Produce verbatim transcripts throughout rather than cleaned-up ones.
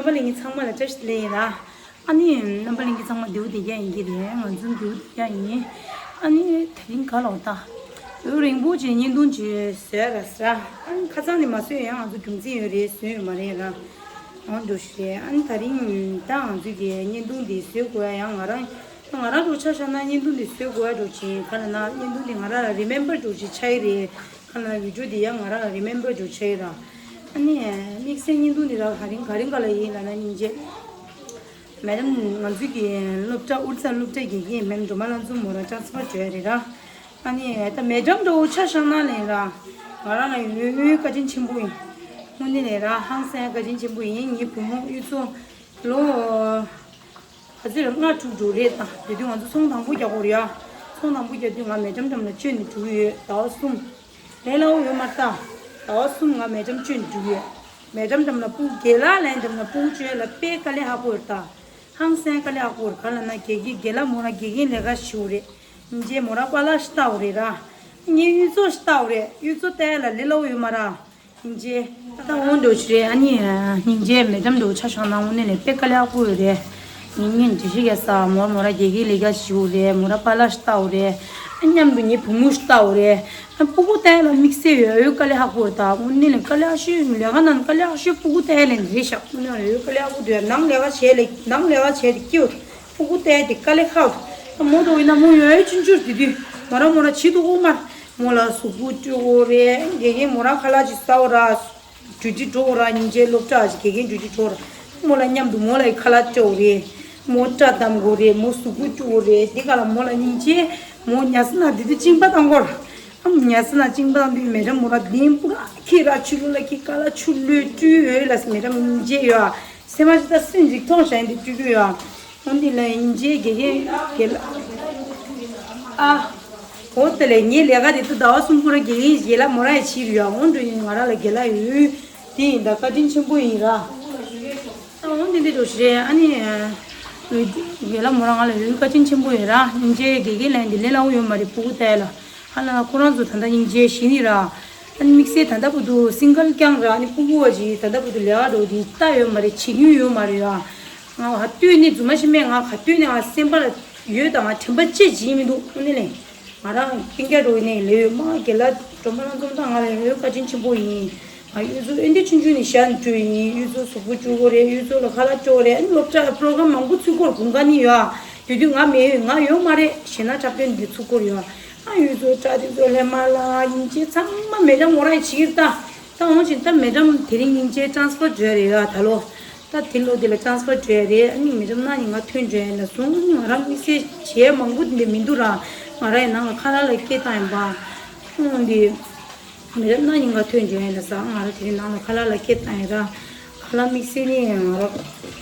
རྣམ་པ་ལྷན་རྒྱས་ཚང་མ་ལ་བཀྲ་ཤིས་བདེ་ལེགས་ཡིན་ལ། ཨ་ནི་རྣམ་པ་ལྷན་རྒྱས་ཚང་མ་བདེ་པོ་བདེ་རྐྱང་ཡིན་གྱི་རེད། ང་ཚོ་བདེ་པོ་བདེ་རྐྱང་ཡིན། ཨ་ནི་དེ་རིང་ག་ལ་བ་ད་ལོ་རིང་པོ་ཅིག་བརྙན་ཐུང་ཅིག་བཟོས་ར་ཟེར། ཨ་ནི་ཁ་སང་ནས་མ་བཟོས། ཡང་ང་ཚོ་རྒྱུ་མཚན་ཡོད་རེད། བཟོས་ཡོད་མ་རེད་ར། འོ་འདྲ་ཞིག་རེད། ཨ་ནི་དེ་རིང་ད་ང་ཚོ་གི་བརྙན་ཐུང་འདི་བཟོ་དགོས་ཡ་ཡང་ང་རང་ང་རང་འདྲ་ཆ་བཞག་ན་བརྙན་ཐུང་འདི་བཟོ་དགོས་ཡ་འདྲ་ཅིག་ག་ལ་ན་བརྙན་ཐུང་འདི་ང་རང་ལ་རི་མེམ་བར་འདྲ་ཅིག་ཆགས་ཀྱི་རེད། ཁ་ན་བི་ཌིའོ་འདི་ཡང་ང་རང་ལ་རི་མེམ་བར་འདྲ་ཆགས་ཀྱི་ར། ཨ་ནི་དམིགས་བསལ་བརྙན་ཐུང་འདི་ར་ག་རིང་ག་རིང་ག་ལ་ཡིན་ལ་ན་སྙིང་རྗེ། མེ་ཌམ་ང་ཚོའི་གི་སློབ་གྲྭ་ཨུ་རྩ་སློབ་གྲྭ་དགེ་རྒན་མེམ་སྒྲོལ་མ་ལྷ་འཛོམས་མོ་རང་ཊ་རན་སི་ཕར་བྱོས་རེད་ར། ཨ་ནི་ད་མེ་ཌམ་འདྲ་བོ་ཆ་བཞག་ན་ལེན་ར། ང་རང་ལ་ཡོད་ཡོད་བཀའ་དྲིན་ཆེན་པོ་ཡིན། དངོས་གནས་ལེན་ར་ཧང་སང་བཀའ་དྲིན་ཆེན་པོ་ཡིན། ངའི་བུ་མོ་གཡུ་མཚོ་ལོ། ག་ཚོད་ལྔ་དྲུག་འགྲོ་རེད་ད། དེ་དུས་ང་ཚོ་ཚོང་དང་པོ་རྒྱག་གོ་རེད་ཡ། ཚོང་དང་པོ་རྒྱག་དུས་ང་མེ་ཌམ་འགྲམ་ལ་བཅོས་ནས་འགྲོ་གི་ཡོད། ཟླ་བ་གསུམ། ལས་སླ་བོ་ཡོད་མ་རེད་ད། ཟླ་བ་གསུམ་ང་མེ་ཌམ་བཅོས་ནས་འགྲོ་གི་ཡོད། མེ་ཌམ་འགྲམ་ལ་སྤུ་གུ་དགེ་ལགས་ལན་འགྲམ་ལ་སྤུ་གུ་བཅོས་ལ་དཔེ་དཀའ་ལས་ཁག་པོ་རེད་ད། ཧང་སང་དཀའ་ལས་ཁག་པོ་རེད། ག་ལ་ན་དགེ་རྒན་དགེ་ལགས་མོ་རང་དགེ་རྒན་ལས་ཀ་ཞུ་རེད། ཉིན་རྗེས་མོ་རང་པཱ་ལགས་ཤིག་ལྟ་བ་རེད་ར། ངས་གཡུ་མཚོ་ཤིག་ལྟ་བ་རེད། གཡུ་མཚོ་ལྟ་ཡ་ལ་ལས་སླ་བོ་ཡོད་མ་རེད། སྙིང་རྗེ། ད་འོ་འདྲ་ཞིག་རེད། ཨ་ནི་སྙིང་རྗེ་མེ་ཌམ་འདྲ་ཆ་བཞག་ན་དངོས་གནས་ལས་དཔེ་དཀའ་ལས་ཁག་པོ་ཡོད་རེད། ངེད་གཉིས་འགྲེལ་བཤད་རྒྱག་ས་མོ་མོ་ར་དགེ་རྒན་ལས་ཀ་ཞུ་རེད། མོ་ར་པཱ་ལགས་ཤིག་ལྟ་བ་རེད། ཨ་མཉམ་དུ་ངའི་བུ་མོ་ཤིག་ལྟ་བ་རེད། ཨ་སྤུ་གུ་ལྟ་ཡ་ལ་དམིགས་བསལ་ཡོད་ཡོད་དཀའ་ལས་ཁག་པོ་རེད་ད། དངོས་གནས་ལས་དཀའ་ལས་ཁག་ཤོས་ལས་ཀ་ནང་དཀའ་ལས་ཁག་ཤོས་སྤུ་གུ་ལྟ་ཡ་ལས་རེད་ཤག་དངོས་གནས་ཡོད་དཀའ་ལས་ཁག་པོ་འདུག་ཡ། ནང་ལས་ཀ་བྱས་ལས་ནང་ལས་ཀ་བྱས་ཏེ་སྐྱིད། སྤུ་གུ་བལྟས་ཏེ་དཀའ་ལས་ཁག་འདུག་མོ་འདྲ་བོ་ཡིན་ན་མོ་ཡོད་ཡོད་ཆུང་ཆུང་དེ་དུས་མོ་རང་མོ་རང་བྱེད་ཐུབ་ཀྱི་མ་རེད། མོ་ལ་གཟུགས་པོ་བཀྲུ་དགོས་རེད། དགེ་རྒན་མོ་རང་ཁ་ལག་ཅིག་ཟ་དགོས་ར། ཌིའུ་ཊི་འགྲོ་དགོས་ར། སྙིང་རྗེ་སློབ་གྲྭ་ཅིག་དགེ་རྒན་ཌིའུ་ཊི་འགྲོ་དགོས་ར། མོ་ལ་མཉམ་དུ་མོ་ལ་ཡི་ཁ་ལག་སྤྲོད་དགོས་རེད། མོ་སྐྲ་བདམས་དགོས་རེད། མོ་གཟུགས་པོ་བཀྲུ་དགོས་རེད། དེ་ག་ལ་མོ་ལ་སྙིང་རྗེ། མོ་ཉལ་ས་ན་དེ་དུས་གཅིན་པ་བཏང་དགོས་ར། ཨ་མོ་ཉལ་ས་ན་གཅིན་པ་བཏང་དུས་མེ་ཌམ་མོ་ར་གདན་སྤུ་ར་ཁྱེར་ར་ཆུ་ལོག་ལ་ཁྱེར་ཁ་ལག་ཆུ་ལོག་བཀྲུས་ཡོད་ལ་མེ་ཌམ་སྙིང་རྗེ་ཡོད་ཨ། སེམས་མ་ཅི་ད་སུན་འཇིགས་མཐོང་བྱས་འདི་བཀྲུ་རྒྱུ་ཡོད་ཨ། འོན་ཏེ་ལ་ཡིན་རྗེས་དགེ་རྒན་དགེ་ལགས། ཨ། འོ་དེ་ལས་ངའི་ལས་ཀ་དེ་ཚོ་ཟླ་བ་གསུམ་པོ་ར་དགེ་རྒན་དགེ་ལགས་མོ་ར་ཡ་བྱེད་ཀྱི་ཡོད། འོ་འགྲོ་ཡིན་ང་ར་ལ་དགེ་ལགས་ཡོད། དེ་ཡིན་ད་བཀའ་དྲིན་ཆེན་པོ་ཡིན་ར། ད་འོ་དེ་འདྲ་འགྲོ་ཞིག་རེད། ཨ་ནི། དགེ་ལགས་མོ་ར་ང་ལ་ཡོད་བཀའ་དྲིན་ཆེན་པོ་ཡོད་ར། སྙིང་རྗེ་དགེ་རྒན་ལན་དེ་ལས་སླ་བོ་ཡོད་མ་རེད། སྤུ་གུ་ལྟ་ཡ་ལ། ཨ་ལ་ཁོ་རང་ཚོ་ད་ལྟ་སྙིང་རྗེ་ཞིག་ནི་ར། ཨ་ནི་དམིགས་བསལ་ད་ལྟ་བར་དུ་སིང་གལ་རྐྱང་ར། ཨ་ནི་སྤུ་གུ་བ་ཅིག་ད་ལྟ་བར་དུ་ལས་ཀ་འགྲོ་དེ་ལྟ་ཡོད་མ་རེད། བྱེད་མྱོང་ཡོད་མ་རེད་ཡ། ང་ག་དུས་ནས་རྫུན་མ་ཤི་མེད། ང་ག་དུས་ནས་ང་སེམས་པ་ལ་ཡོད་དང་ང་དྲན་པ་ཅི་བྱེད་མི་འདུག་དངོས་གནས་ལས། ང་རང་སྤུན་ཀྱག་འགྲོ་ནས་ལས་ཡོད་མ་དགེ་ལགས་སྒྲོལ་མ་ལྷ་འཛོམས་དང་ང་ལ་ཡོད་བཀའ་དྲིན་ཆེན་པོ་ཡིན། ང་གཡུ་མཚོ་ཨེ་འདྲ་ཆུང་ཆུང་ནས་ཞལ་འགྲོ་ཡིན། གཡུ་མཚོ་གཟུགས་པོ་བཅུ་དགོས་རེད། གཡུ་མཚོ་ལ་ཁ་ལག་སྤྲོད་རེད། ཨ་ནི་སློབ་གྲྭ་པྲོ་གྲམ་མང་པོ་ཚུགས་སྐོར་དགུན་ཁ་ནས་ཡོད་ཨ། དེ་དུས་ང་མེད་ཡོད་ང་ཡོད་མ་རེད། གཞས་སྣ་འཁྲབ་སྟོན་འདི་ཚུགས་སྐོར་ཡོད་ཨ། གཡུ་མཚོ་ཊ་དེ་ཚོ་ལས་མ་ལ་སྙིང་རྗེ་ཚང་མ་མེ་ཌམ་མོ་རང་ཡི་བྱེད་ཀྱི་ད། ད་འོང་ཞིང་ད་མེ་ཌམ་དེ་རིང་སྙིང་རྗེ་ཊ་རན་སི་ཕར་འགྲོ་ཡ་རེད་ཡ་ད་ལོ། ད་དེ་ལོ་དེ་ལ་ཊ་རན་སི་ཕར་འགྲོ་ཡ་རེད། ཨ་ནི་མེ་ཌམ་གནངས་ཉིན་ང་ཐོན་འགྲོ་ཡ་ཡིན་ལབ་སོང་། ཨ་ནི་ང་རང་དམིགས་བསལ་བྱེད་ཡ་མང་པོ་དེ་འདྲ་མི་འདུག་ར། ང་རང་ཡི་ནང་ལ་ཁ་ལག་ལ་སྐད་བཏང་ཡིན་པ། ཨ་ནི་མེ་ཌམ་གནངས་ཉིན་ང་ཐོན་འགྲོ་ཡ་ཡིན་ལབ་སོང་། ང་རང་དེ་རིང་ནང་ལ་ཁ་ལག་ལ་སྐད་བཏང་ཡིན་ར། ཁ་ལག་དམིགས་བསལ་ནི་ང་རང་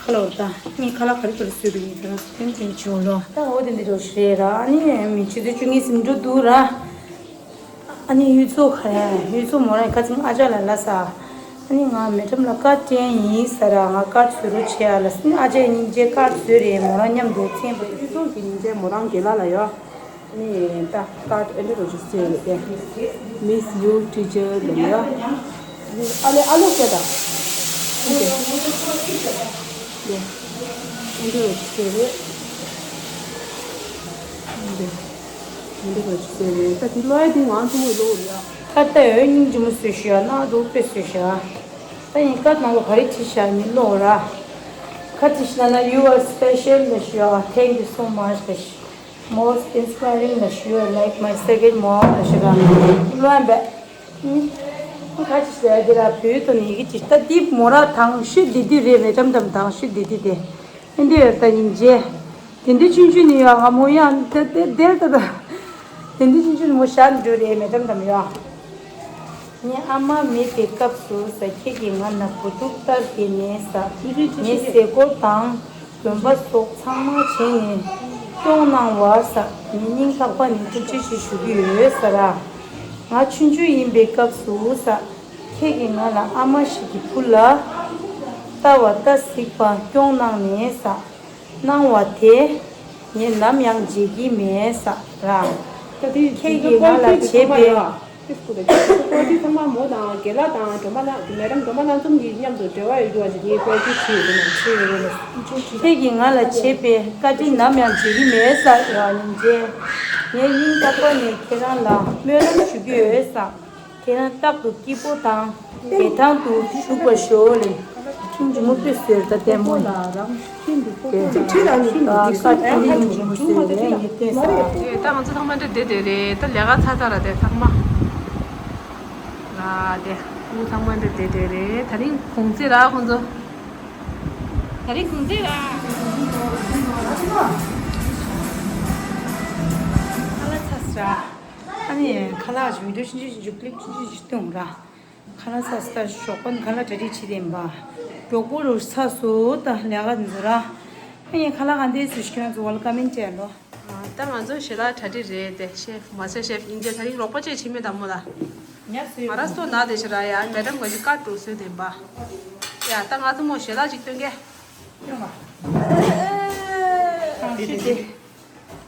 ཁ་ལག་བར་ད་ངས་ཁ་ལག་ག་རེ་ག་རེ་བཟོས་པ་ཡིན་ད་ར་སྐྱོན་སྐྱོན་བྱེད་འོ་ལོ། ད་འོ་དེ་འདྲ་འགྲོ་ཞིག་རེད་ར། ཨ་ནི་མི་ཆུ་ཚོད་བཅུ་གཉིས་ཟིན་འགྲོ་འདུག་ར། ཨ་ནི་གཡུ་མཚོ་ག་རེ་གཡུ་མཚོ་མོ་རང་ཁ་ཚིག་ཨ་ཅག་ལ་ལ་ས། ཨ་ནི་ང་མེ་ཌམ་ལ་ཀར་སྟོན་ཡིན་ཟེར་ར། ང་ཀར་བཟོ་རོགས་བྱེད་ཨ་ལ་ས། ཨ་ཅག་སྙིང་རྗེ་ཀར་བཟོས་རེད། མོ་རང་མཉམ་དུ་མཚན་པོ་གཡུ་མཚོ་གི་སྙིང་རྗེ་མོ་རང་དགེ་ལགས་ལ་ཡོད། ཨ་ནི་ད་ཀར་ཨེ་འདྲ་རོ་ཅིག་བཟོས་ཡོད་དེ། Miss you teacher ལ་ཡོད། ཨ་ལེ་ཨ་ལོ་སྐད་དང་། ཨ་ལེ། ཨེ་འདྲ་རོ་ཅིག་བཟོས་རེད། ཨ་ལེ། འདི་ག་ཅི་ཟེར་རེད། ད་དེ་ཀློག་ཡ་དེ་ང་ཚོ་མོས་ཀློག་རེད་ཨ། ད་ལྟ་འོས་སྙིང་རྗེ་མོ་བཟོས་ཤག་ན་རུ་དཔེ་བཟོས་ཤག་ད་ཡིན་ཀ་ནང་ལོ་ག་རེ་བྲིས་ཤག་ནི་ཀློག་ར། ཁ་ཅིག་ཤི་ན་ན། You are special ལ་ཤི་ཡ། Thank you so much ལ་ཤི། Most inspiring ལ་ཤི། You are like my second mom ལ་ཤི་ར། ཀློག་ཡ་བས། ཁ་ཅིག་ཟེར་དེ་ར་བོད་དོན་ཡི་གེ་ཅིག་ད་འདི་མོ་ར་དང་ཤོས་འདི་དུས་རེད། མེ་ཏམ་དམ་དང་ཤོས་འདི་དུས་དེ། ཨེ་འདི་ཡོད་ད་ཡིན་རྗེ། དེ་འདི་ཆུང་ཆུང་ནི་ཡོད་ང་མོ་ཡང་དེ་དེ་དེ་ད་ད། དེ་འདི་ཆུང་ཆུང་ནི་མོ་ཞག་འགྲོ་རེད་མེ་ཏམ་དམ་ཡོད། ངའི་ཨ་མ་མེད་པའི་སྐབས་སུ་ས་ཁྱེད་ཀྱིས་ང་ན་བུ་ཕྲུག་ལྟར་དེ་ནས་ས། ངའི་ཟས་སྐོར་དང་གོན་པ་སོགས་ཚང་མ་བྱས་ནས་སྐྱོང་གནང་བར་ས། ངའི་སྙིང་ཐག་པ་ནས་ཐུགས་རྗེ་ཆེ་ཞུ་གི་ཡོད་ས་ར། ང་ཆུང་ཆུང་ཡིན་པའི་སྐབས་སུ་ས། ཁྱེད་ཀྱིས་ང་ལ་ཨ་མ་ཞིག་གི་བུ་ལ་ལྟ་བ་ལྟ་གཟིགས་པ་སྐྱོང་གནང་ནས་ས། གནང་བ་དེ་ངས་ནམ་ཡང་བརྗེད་ཀྱི་མེད་ས་ར། ད་དེ་ཁྱེད་ཀྱིས་ང་ལ་བྱས་པའི། ཏིས་ཀུ་རེ། ཀོ་ཏི་ཚང་མ་མོ་དང་རྒན་ལགས་དང་སྒྲོལ་མ་ལགས། མེ་ཌམ་སྒྲོལ་མ་ལགས་ཚོ་གཉིས་མཉམ་དུ་འབྲེལ་བ་ཡོད་རྒྱུ་བ་ཞིག་ངས་ཀོ་ཏི་བྲིས་ཡོད་ན་བྲིས་ཡོད་ན། ཁྱེད་ཀྱིས་ང་ལ་བྱས་པའི་བཀའ་དྲིན་ནམ་ཡང་བརྗེད་ཀྱི་མེད་ས་ཡོད་ཉིན་བྱས། ངས་སྙིང་ཐག་པ་ནས་ཁྱེད་རང་ལ་སྨོན་ལམ་ཞུ་གི་ཡོད་ས། ཁྱེད་རང་རྟག་ཏུ་སྐྱིད་པོ་དང་བདེ་ཐང་དུ་བཞུགས་པར་ཤོག་ལེ། ཁྱིམ་གྱི་མུ་ཏིག་ཟེར་ད་ལྟད་མོ་ལ་རང་ཁྱིམ་གྱི་ཁོ་ཁྱིམ་གྱི་ཁྱིམ་གྱི་ཁྱིམ་གྱི་ཁྱིམ་གྱི་ཁྱིམ་གྱི་ཁྱིམ་གྱི་ད་ང་ཚོ་ཚང་མ་འདྲ་བསྡད་བསྡད་རེད། ད་ལས་ཀ་ཚར་ཚར་ར་དེ་ཚང་མ་ལ་དེ་ཁོང་ཚང་མ་འདྲ་བསྡད་བསྡད་རེད། ད་རིང་གུང་ཚིགས་ར་ཁོང་ཚོ་ད་རིང་གུང་ཚིགས་ར་ཁ་ལག་ཚར་ཚར། ཨ་ནི་ཁ་ལག་ཞིག་བི་ཌིའོ་ཆུང་ཆུང་ཞིག་ཅིག་ཀི་ལིབ་ཆུང་ཆུང་ཞིག་བཏོན་ར། ཁ་ལག་ཟ་ས་ཞོགས་པ་ནི་ཁ་ལག་གྲ་སྒྲིག་བྱེད་བསྡད་པ། མགྱོགས་པོ་རུ་ཚར་སོང་ད་ལས་ཀ་འཛུལ་ར། ཨ་ཡིན་ཁ་ལག་ག་འདྲས་ཟེར་ཞིག་ཁྱེད་རང་ཚོ་བ་ལ་ཀ་མེན་ཊི་བྱས་ལོ། ད་ང་ཚོ་ཞལ་ལག་གྲ་སྒྲིག་རེད་དེ་ཤེ་མ་ཚོད་ཤེ་ཨིན་ཇེ་ད་རིང་རོགས་པ་བཅས་བྱེད་མེད་དམ་མོ་ལ། ཉ་སོས། ང་ར་སོ་ན་དེ་ཤ་ར་ཡ་མེ་ཌམ་ག་ཞིག་ཀ་ཏུ་སོས་བསྡད་པ། ཡ་ད་ང་ཚོ་མོ་ཞལ་ལག་ཅིག་སྟོན་གེ། ཡོང་བ། ཨ་ཤི་དེ། ཤི་དེ། ཤི་དེ།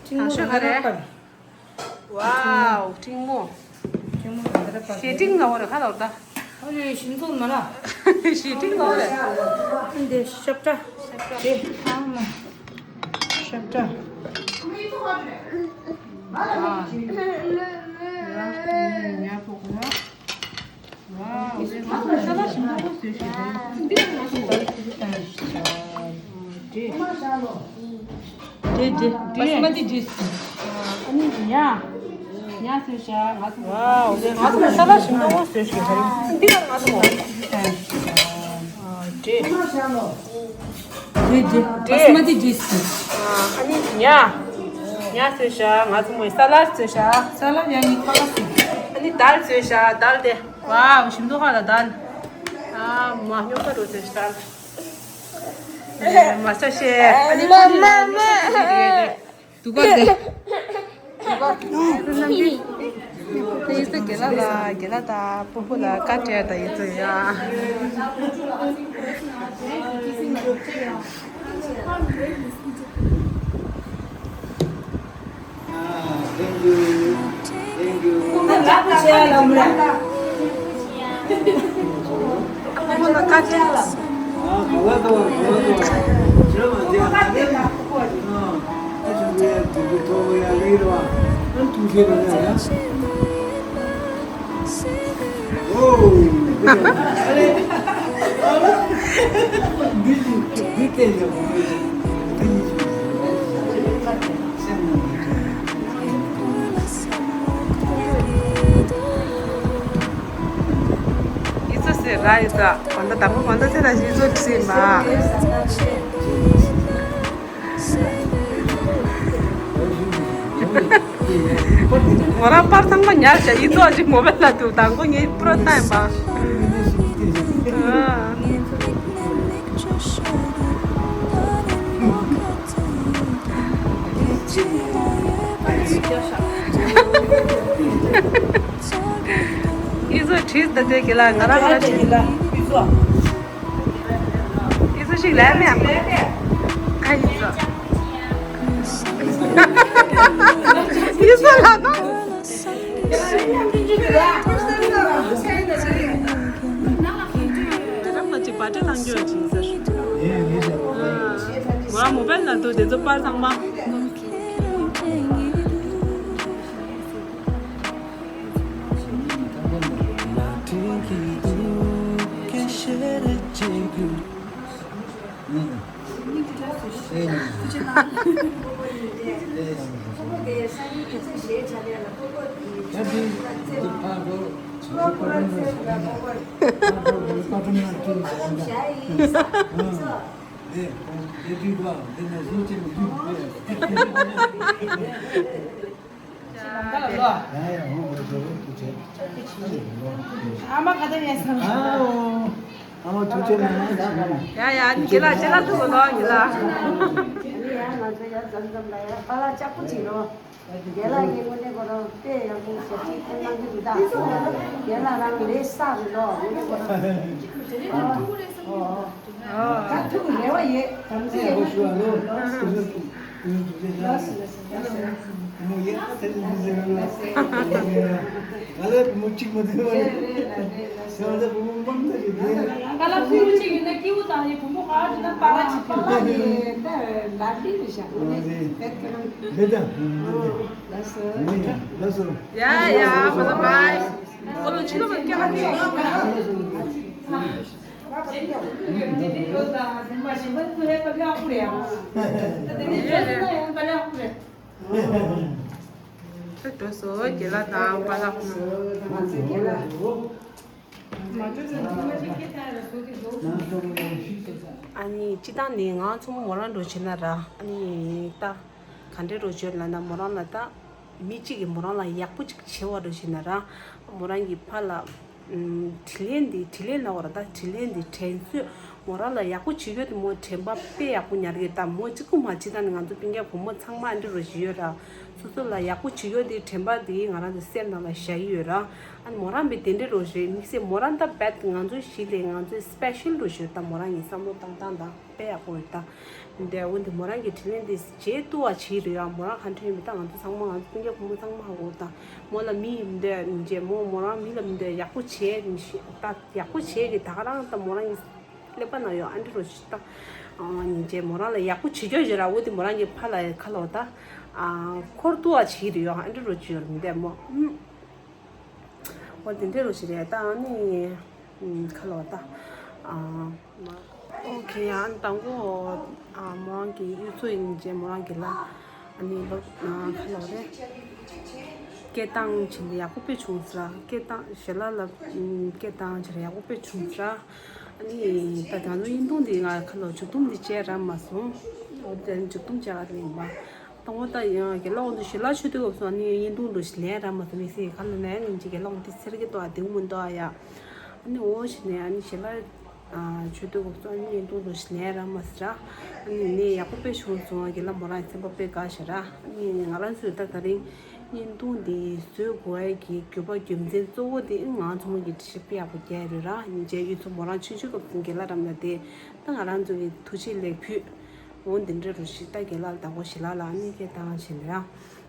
ཐང་ཤོད་ག་རེ། ཝའོ། ཕྲེང་མོ། ཕྲེང་མོ་ག་རེ་པ། ཞེ་ཕྲེང་ལ་འོ་རེ་ཁ་ལ་འོ་ད། ཨ་རེ་ཤིང་ཚོགས་མ་ལ། ཞེ་ཕྲེང་ལ་འོ་རེ། འདི་ཤབ་ཏྲ། ཤབ་ཏྲ། དེ་ཨ་མ། ཤབ་ཏྲ། ཨ། ཡ་ཕོ་གོ་ཡ། ཝའོ། ས་ལ་ཞིམ་པོ་བཟོས་ཤིག་རེད། འདི་ང་ཚོ་ད་ཞིམ་པོ་བཟོས་ཤིག་རེད། དེ་དེ་བ་སི་མ་ཏི་ཇུས། ཨ་ནི་ཉ། ཉ་བཟོས་ཤག་ང་ཚོ། ཝའོ། ང་ཚོ་ས་ལ་ཞིམ་པོ་བཟོས་ཤིག་རེད། འདི་ང་ཚོ། དེ། དེ་དེ་བ་སི་མ་ཏི་ཇུས། ཨ་ནི་ཉ། ཉ་བཟོས་ཤག་ང་ཚོ་མོའི་ས་ལ་བཟོས་ཤག་ས་ལ་ཡ་ནི་ཁ་ལག་བཟོས། ཨ་ནི་དལ་བཟོས་ཤག་དལ་དེ། ཝའོ་ཞིམ་མདོག་ཁ་ལ་དལ། ཨ་མ་སྨྱོ་ཁ་རུ་བཟོས་ཤག་དལ། མ་ས་ཤེ། ཨ་ནི་ཁོ་ནི་ལ་ས་ཤེ་རེད། དུ་ག་དེ། དུ་ག་དེ་ཡིན་ས་དགེ་ལགས་ལ་དགེ་ལགས་དང་སྤོ་བོ་ལ་བཀའ་སྤྲད་དང་ཡིན་ཚོད་ཡ། Thank you. Thank you. ཡིད་ཚོ་ཟེར་ར་ཡིད་ཚོ། གོ་ད་དང་པོ་གོ་ད་ཟེར་ར་ཡིད་ཚོ་ཟེར་མ། ང་རང་པར་ཚང་མ་ཉར་བྱས་ཡིད་ཚོ་ཅིག་མོ་བལ་ལ་འདུག་དང་པོ་ངའི་པུ་རོ་ཏན་པ། ཡིད་ཚོ་བྲིས་ད་དེ་གི་ལ་ང་རང་ང་བྲིས། ཨི་ཚོ་ཞིག་ལས་མེད་ཨ། ཁ་ཡི་ཚོ། ཨི་ཚོ་ལ་ནོ། རང་ལ་ཅིག་བ་ཏྲ་ཐང་ཅོ་ཅིག་ཟེར། ང་མོ་བལ་ན་དུ་དེ་ཚོ་པར་ཚང་མ། ཨ་མ་ག་དེ་ཡིན་སམ། ཨ་མ་ཐུགས་རྗེ་གནང་། ཡ་ཡ་ཁྱེད་ལ་ཁྱེད་ལ་ཐུག་ལོ་ཡིན་ལ། ཡ་ང་ཚོ་ཡ་འཛམ་འཛམ་ལ་ཡ་པཱ་ལགས་ལྕགས་པོ་ཅིག་རོ། རྒན་ལགས་ཀྱིས་དངོས་གནས་ཁོ་རང་དཔེ་ཡག་པོ་ཞབས་ཕྱི་ཐེངས་གནང་གི་འདུག་ད། རྒན་ལགས་རང་ལས་བསགས་རེད་ལོ་དངོས་གནས་ཁོ་རང་། ཨོ་ཨོ། ད་ཐུག་རེ་བ་ཡོད་དམ་ཚིག་ཡོད་ན། ཡ་ཡ། ཁོ་ཚོ་བྷའི། ཁོ་ཚོ་ཕྱི་ལོགས་ལ་སྐད་ཆ་བཤད། འགྲོ་སོང་། རྒན་ལགས་དང་པཱ་ལགས་ཁོང་། ཨ་ནི་སྤྱིར་བཏང་ནི་ང་ཚོ་མོ་རང་འགྲོ་བྱེད་ན་ར། ཨ་ནི་ད་ག་འདྲའི་རོ་བྱེད་ལབ་ན། མོ་རང་ལ་ད་མི་གཅིག་གིས་མོ་རང་ལ་ཡག་པོ་ཅིག་བྱེད་པ་འགྲོ་བྱེད་ན་ར། མོ་རང་གི་ཕ་ལ་ཨམ། དྲིན་ལན་འདི། དྲིན་ལན་ལབ་དགོས་རེད། ད་དྲིན་ལན་འདི་དྲན་གསོས། མོ་རང་ལ་ཡག་པོ་བྱེད་ཡོད་དེ་མོ་དྲན་པ་དཔེ་ཡག་པོ་ཉར་གི། ད་མོ་གཅིག་པུ་མ་བྱེད། ད་ནི་ང་ཚོ་སྤུན་ཀྱག་བུ་མོ་ཚང་མ་འདི་རུ་བཞི་ཡོད་ར། སོ་སོ་ལ་ཡག་པོ་བྱེད་ཡོད་དེ་དྲན་པ་དེ་ང་རང་ཚོ་སེམས་ནང་ལ་བཞག་གི་ཡོད་ར། ཨ་ནི་མོ་རང་བས་དེ་འདྲའི་རོ་རེད། དམིགས་བསལ་མོ་རང་ད་རྦད་ང་ཚོ་གཞིས་ལས་ང་ཚོའི་སི་པེ་ཤལ་རོ་ཞིག་ད་མོ་རང་གི་བསམ་བློ་བཏང་སྟངས་དང་དཔེ་ཡག་པོ་རེད་ད། འདི་འོ་འདི་མོ་རང་གི་དྲིན་ལན་འདི་རྗེས་བསྡུ་བ་བྱེད་རེད་ཡ། མོ་རང་ག་འདྲ་ཡིན་མིན་ད་ང་ཚོ་ཚང་མ་ང་ཚོ་སྤུན་ཀྱག་བུ་མོ་ཚང་མ་ཧ་གོ་ད། མོ་ལ་མི་མི་འདོད་རྗེས་མོ་མོ་རང་མི་ལ་མི་འདོད་ཡག་པོ་བྱེད་མི་ཤེས་ད། ཡག་པོ་བྱེད་ཀྱི་ད་ག་རང་ད་མོ་རང་གི་ཀླད་པ་ན་ཡོད་ཨ་འདྲ་རོ་ཞིག་ད། ཨ་ནི་རྗེས་མོ་རང་ལ་ཡག་པོ་བྱེད་རྒྱུ་ཞིག་ར། འོ་དེ་མོ་རང་གི་ཕ་ལ་ཁ་ལོ་ད། ཨ་འཁོར་བསྡུ་བ་བྱེད་རེད་ཡ་ཨ་འདྲ་རོ་ཞིག་ཡོད་རེད་མི་འདོད་མོ། ཨུམ། འོ་དེ་འདྲ་རོ་ཞིག་རེད་ད། ཨ་ནི་ཁ་ལོ་ད། ཨ་མ། ཨོ་ཁེ་ཡ། ཨ་ནི་དང་པོ་ཨ་མོ་རང་གི་གཡུ་མཚོ་ཡིན་རྗེས་མོ་རང་གི་ལ། ཨ་ནི་ལོ་ཁ་ལོ་རེད། སྐད་བཏང་བྱས་ནས་ཡག་པོ་དཔེ་བྱུང་ཟེར། སྐད་བཏང་ཞལ་ལག་ལ་སྐད་བཏང་བྱས་ནས་ཡག་པོ་དཔེ་བྱུང་ཟེར། ཨ་ནི་ད་ང་ཚོ་བརྙན་ཐུང་འདི་ང་ཁ་ལོ་མཇུག་སྡོམ་འདི་བྱས་རག་མ་སོང་། འོ་དེ་མཇུག་སྡོམ་བྱས་རག་ལེན་པ། དང་པོ་ད་ཡང་རྒན་ལགས་འོང་དུ་ཞལ་ལག་མཆོད་དུས་སྐབས་སུ་ཨ་ནི་བརྙན་ཐུང་འདྲ་ཞིག་ལེན་རག་མ་སོང་། མི་སྲིད་ག་ལ་ནས་ངེད་ཀྱི་རྒན་ལགས་འོང་དུས་ཚེར་གི་ཏོ་ཨ་དེ་མི་འདུག་ཨ་ཡ། ཨ་ནི་འོ་ཞིག་ནས་ཨ་ནི་ཞལ་ལག་མཆོད་དུས་སྐབས་སུ་ཨ་ནི་བརྙན་ཐུང་འདྲ་ཞིག་ལེན་རག་མ་སོང་ར། ཨ་ནི་ནས་ཡག་པོ་དཔེ་བྱུང་སོང་། རྒན་ལགས་མོ་རང་སེམས་པ་དཔེ་དགའ་ཤག་ར། ཨ་ནི་ང་རང་ཚོས་ད་ད་རིང་བརྙན་ཐུང་འདི་བཟོ་དགོས་ཡ་གི་དགོས་པ་རྒྱུ་མཚན་གཙོ་བོ་དེ་ང་ཚོ་མོ་གི་འགྲེལ་བཤད་དཔེ་ཡག་པོ་རྒྱག་ཡོད་ར། ཨ་ནི་རྗེས་ཡུན་ཚོ་མོ་རང་ཆུང་ཆུང་སྐབས་སུ་རྒན་ལགས་རམ་ལ་དེ་ད་ང་རང་ཚོ་གི་ཐུགས་རྗེ་ལེགས་ཕུལ། འོ་འདི་འདྲ་རུ་ཞིག་ད་རྒན་ལགས་དང་པོ་ཞལ་ལག་ལ་ཨ་ནི་སྐད་བཏང་བྱས་ནས་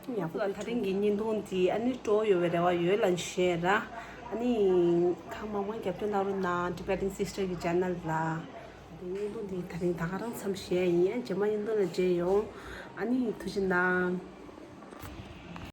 ར། ཡག་པོ་ལ་ད་རིང་གི་བརྙན་ཐུང་འདི་ཨ་ནི་སྤྲོ་ཡོད་པའི་རེ་བ་ཡོད་ལ་བཤད་ར། ཨ་ནི་ཁ་མང་མང་རྒྱབ་སྐྱོར་གནང་རོགས་གནང་། Tibetan Sister གི་channel ལ། འདི་བརྙན་ཐུང་འདི་ད་རིང་ད་ག་རང་མཚམས་བཞག་ཡིན། རྗེས་མ་བརྙན་ཐུང་ལ་མཇལ་ཡོང་། ཨ་ནི་ཐུགས་རྗེ་གནང་།